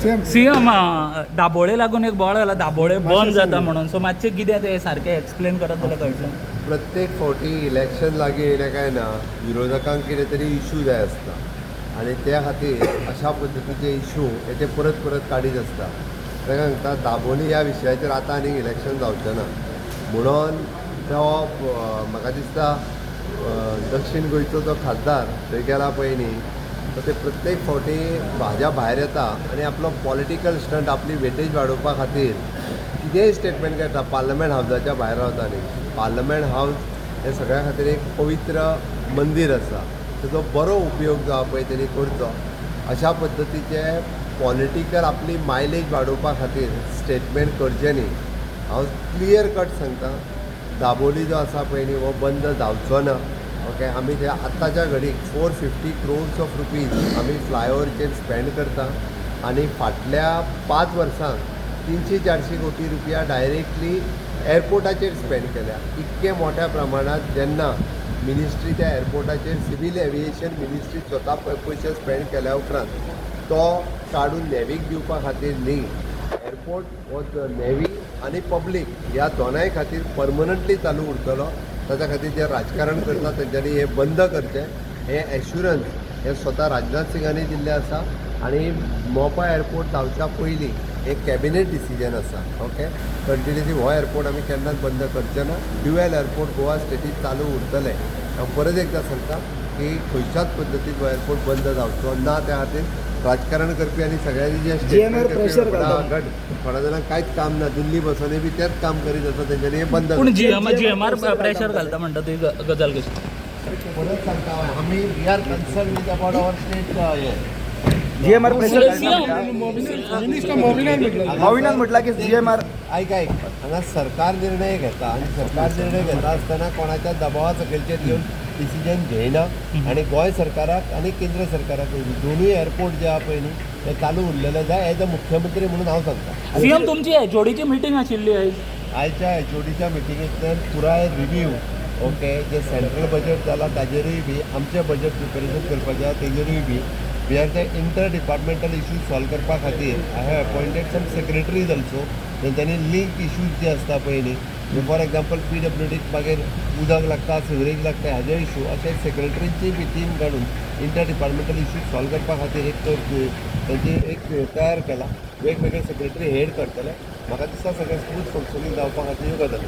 CM, Dabolim लागून एक बोवाळ जाला, दाबोळे बंद जाता म्हणून. सो मातशें कितें तें सारकें एक्सप्लेन करत जाल्यार कळटलें. प्रत्येक फावटी इलेक्शन लागीं येयलें काय ना, विरोधकांक कितें तरी इशू जाय आसता आनी त्या खातीर अशा पद्दतीचे इशू हे ते परत परत काडीत आसता. ताका सांगता, दाबोली ह्या विशयाचेर आतां आनीक इलेक्शन जावचें ना म्हणून तो म्हाका दिसता दक्षीण गोंयचो जो खासदार थंय गेला पळय न्ही, तो ते प्रत्येक फावटी भाज्या भायर येता आनी आपलो पॉलिटिकल स्टंट, आपली वेटेज वाडोवपा खातीर कितेंय स्टेटमेंट करता. पार्लमेंट हावजाच्या भायर रावता न्ही, पार्लमेंट हावज हें सगळ्या खातीर एक पवित्र मंदीर आसा, तेजो बरो उपयोग जो आहा पळय तेणी करचो. अशा पद्दतीचे पॉलिटिकल आपली मायलेज वाडोवपा खातीर स्टेटमेंट करचें न्ही. हांव क्लियर कट सांगता, दाबोली जो आसा पळय न्ही, हो बंद जावचो ना. ओके, आमी ते आत्ताच्या घडीक 450 crores of rupees आमी फ्लायओवरचेर स्पेंड करता आनी फाटल्या 5 वर्सांक 300-400 कोटी रुपया डायरेक्टली एअरपोर्टाचेर स्पेंड केल्या. इतके मोठ्या प्रमाणात जेन्ना मिनिस्ट्री त्या एअरपोर्टाचेर, सिवील एविएशन मिनिस्ट्री स्वता पयशे स्पेंड केल्या उपरांत तो काडून नेवीक दिवपा खातीर न्ही. एअरपोर्ट हो नेवी आनी पब्लीक ह्या दोनाय खातीर परमनंटली चालू उरतलो. ताच्या खातीर जे राजकारण करता तेंच्यांनी हें बंद करचें. हें एश्युरन्स हें स्वता राजनाथ सिंगांनी दिल्लें आसा आनी मोपा एअरपोर्ट जावच्या पयलीं एक कॅबिनेट डिसिजन आसा. ओके, कंटिन्युअसली हो एअरपोर्ट आमी केन्नाच बंद करचे ना. ड्युएल एअरपोर्ट गोवा स्टेटीत चालू उरतले. हांव परत एकदां सांगता की खंयच्याच पद्दतीन हो एअरपोर्ट बंद जावचो ना. त्या खातीर राजकारण करपी आनी सगळ्यांनी जे GMR statement करपी pressure घालता. फटाफट, थोड्या जाणांक कांयच काम ना, दिल्ली बसोनय बी तेंच काम करीत आसा, तेंच्यांनी हें बंद पूण करचें. जीएमआर प्रेशर घालता म्हणटा ती गजाल कशी? परत सांगता, आमी we are concern with about our state हें. GMR pressure. मोविनान म्हटलं की जीएमआर आयक आयक, हांगा सरकार निर्णय घेता आनी सरकार निर्णय घेता आसतना कोणाच्या दबावा सकयलचेर घेवन डिसिजन घेयना. आनी गोंय सरकाराक आनी केंद्र सरकाराक दोनूय एअरपोर्ट जे आहा पळय न्ही, ते चालू उरलेले जाय. एज अ मुख्यमंत्री म्हणून हांव सांगता. सीएम, तुमची एचओडीची मिटींग आशिल्ली आयज. आयच्या एचओडीच्या मिटिंगेंतल्यान पुराय रिव्यू, ओके, जे सेंट्रल बजेट जाला ताजेरूय बी, आमचें बजेट प्रिपेरेशन करपाचें आहा तेजेरूय बी, we are the inter departmental issues solve करपा खातीर I have appointed some secretaries also. तेंच्यांनी लिंक इश्यूज जे आसता पळय न्ही, फॉर एग्जाम्पल पीडब्ल्यूडीक मागीर उदक लागता, सिवरेज लागता, हाजे इशू, अशे सेक्रेटरीची बी टीम काडून इंटर डिपार्टमेंटल इश्यूज सॉल्व करपा खातीर एक तेंची एक तयार केला. वेगवेगळे सेक्रेटरी हेड करतले. म्हाका दिसता सगळें स्मूथ फंक्शनींग जावपा खातीर ह्यो गजाली.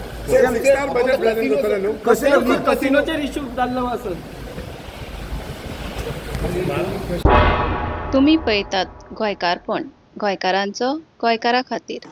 कसिनोचेर इश्यू जाल्लो आसत. तुमी पळयतात गोंयकारपण, गोंयकारांचो गोंयकारा खातीर.